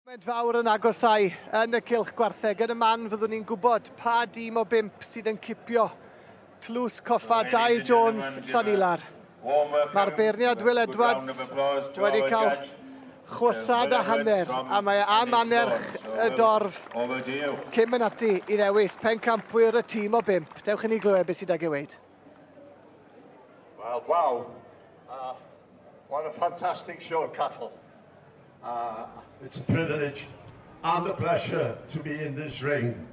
Foment fawr yn agosau yn y cylch gwartheg. Yn y man fyddwn ni'n gwybod pa dîm o bump sydd yn cipio tlws coffa Dai Jones Llanilar. Mae'r beirniad Will Edwards wedi cael chwasad a hanner a mae am annerch y dorf cyn mynd ati i ddewis pencampwyr y tîm o bump. Dewch i ni glywed beth sydd ag ei weud. Well, wow. Uh, what a fantastic show of cattle. Uh, it's a privilege and a pleasure to be in this ring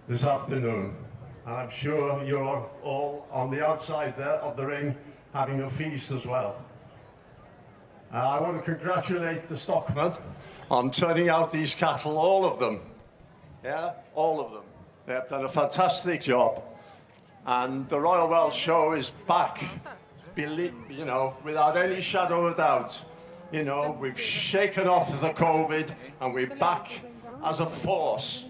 this afternoon. And I'm sure you're all on the outside there of the ring having a feast as well. Uh, I want to congratulate the stockman on turning out these cattle, all of them. Yeah, all of them. They have done a fantastic job. And the Royal Welsh Show is back, believe, you know, without any shadow of doubt. You know, we've shaken off the COVID and we're back as a force.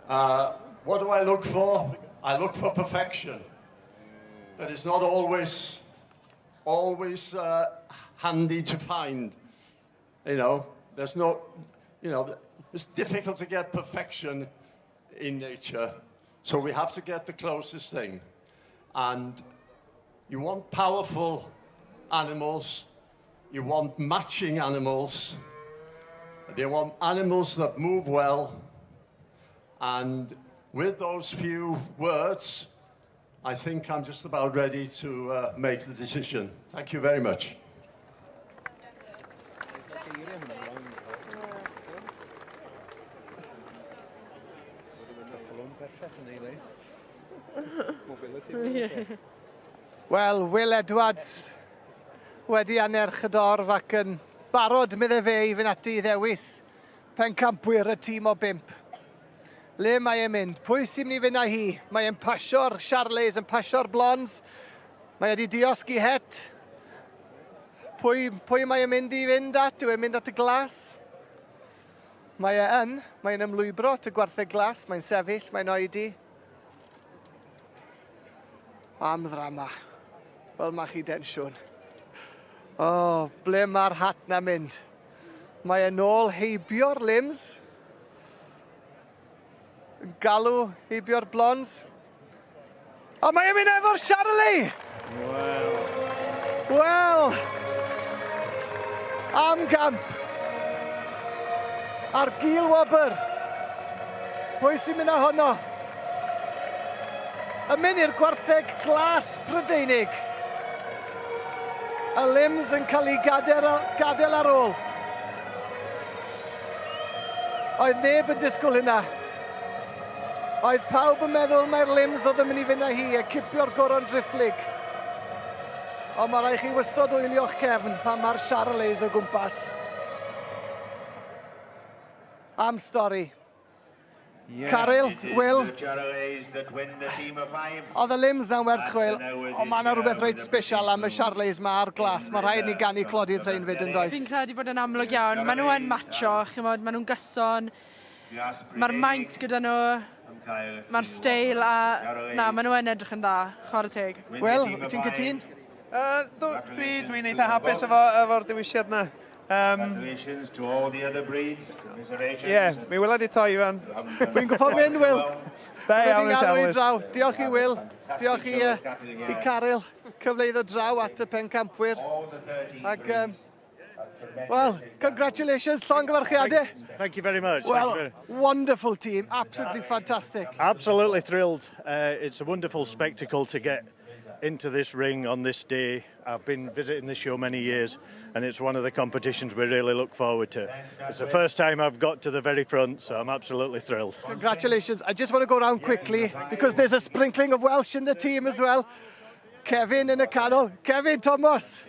Uh, what do I look for? I look for perfection. But it's not always, always uh, handy to find. You know, there's no, you know, it's difficult to get perfection in nature. So we have to get the closest thing. And you want powerful animals, you want matching animals, they want animals that move well. And with those few words, I think I'm just about ready to uh, make the decision. Thank you very much. Wel, Will Edwards wedi anerch y dorf ac yn barod, medde fe, i fynd ati i ddewis pencampwyr y tîm o bump. Le mae e'n mynd? Pwy sy'n mynd i fynd â hi? Mae e'n pasio'r Charlies, yn pasio'r Blondes. Mae wedi diosg i het. Pwy, pwy mae e'n mynd i fynd at? Yw e'n mynd at y glas? Mae e yn. Mae'n ymlwybro at y gwartheg glas. Mae'n sefyll, mae'n oedi. Am ddrama. Wel, mae chi densiwn. O, oh, ble mae'r hat na mynd? Mae e'n ôl heibio'r limbs. Yn galw heibio'r blonds. A mae e'n mynd efo'r Charlie! Wel. Wel. Am gamp. A'r gil wobr. Pwy sy'n mynd â honno? Yn mynd i'r gwartheg glas Prydeinig. Y limbs yn cael ei gadael, gadael ar ôl. Oedd neb yn disgwyl hynna. Oedd pawb yn meddwl mai'r limbs oedd yn mynd i fynd â hi a cipio'r goron driphlyg. Ond mae rhaid chi wystod wylio'ch cefn pan mae'r Charolais o gwmpas. Am stori. Yeah, Caryl, Will. Oedd y limbs na'n werth chweil, ond mae yna rhywbeth reit special am y Charolais ma a'r glas. Mae rhaid ni ganu clodydd rhain fyd yn does? Fi'n credu bod yn amlwg iawn. Maen nhw yn macho, chimod, maen nhw'n gyson. Mae'r maint gyda nhw, mae'r steil a... Na, maen nhw yn edrych yn dda, chwarae teg. Will, wyt ti'n cytun? Uh, dwi'n dwi eitha hapus efo, efo'r dewisiad na. Um, Congratulations to all the other breeds. Commiserations. Ie, yeah, mi wela di to, Ifan. Dwi'n gwybod mynd, Will. Da iawn, Ellis. Draw. Diolch i Will. Diolch i, uh, i Caryl. Cyfle i ddod draw at y pencampwyr. Ac, um, well, congratulations, llongyfarchiadau. Thank you very much. Well, very... wonderful team. Absolutely fantastic. Absolutely thrilled. Uh, it's a wonderful spectacle to get into this ring on this day. I've been visiting this show many years and it's one of the competitions we really look forward to. It's the first time I've got to the very front, so I'm absolutely thrilled. Congratulations. I just want to go round quickly because there's a sprinkling of Welsh in the team as well. Kevin yn y canol. Kevin Thomas.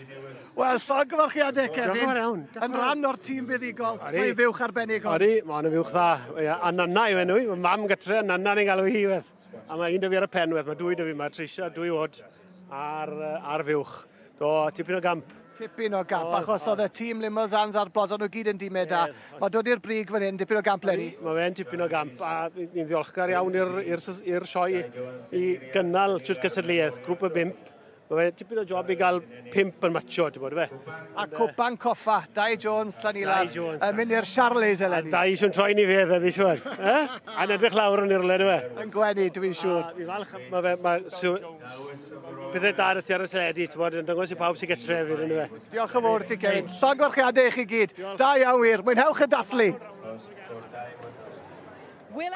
Wel, llongyfarchiadau, Kevin. Diolch yn fawr iawn. Yn rhan o'r tîm buddugol. Mae'n fuwch arbennig hon. Odi, mae'n fuwch dda. A nanna yw enw i. Mae mam gytre, nanna ni'n galw hi, wedd. A mae un 'da fi ar y pen wedd, mae dwy 'da fi, mae Tricia dwy oed ar, ar fuwch. Do, tipyn o gamp. Tipyn o gamp, achos oedd y tîm Limousins a'r Blods, o'n nhw gyd yn dîmau da. Mae dod i'r brig fan hyn, dipyn o gamp leni. Mae fe'n tipyn o gamp, a ni'n ddiolchgar iawn i'r sioe i gynnal trwy'r cystadleuaeth, grŵp y bump. Mae fe tipyn o job i gael pump yn matcho, ti'n bod, fe? A cwpan coffa, Dai Jones, Llanilar, Dai Jones. yn mynd i'r Charlies eleni. Dai eisiau'n troi ni fe, fe, fi siŵr. Eh? A'n edrych lawr yn irle, fe? Yn gwenu, dwi'n siŵr. A fi falch, mae fe, mae, bydde da ar y ti ar y teledu, ti'n bod, yn dangos i pawb sy'n getre fi, yn fe. Diolch yn fawr ti, Kevin. Llongyfarchiadau i chi gyd. Da iawn wir. Mwynhewch y dathlu. Will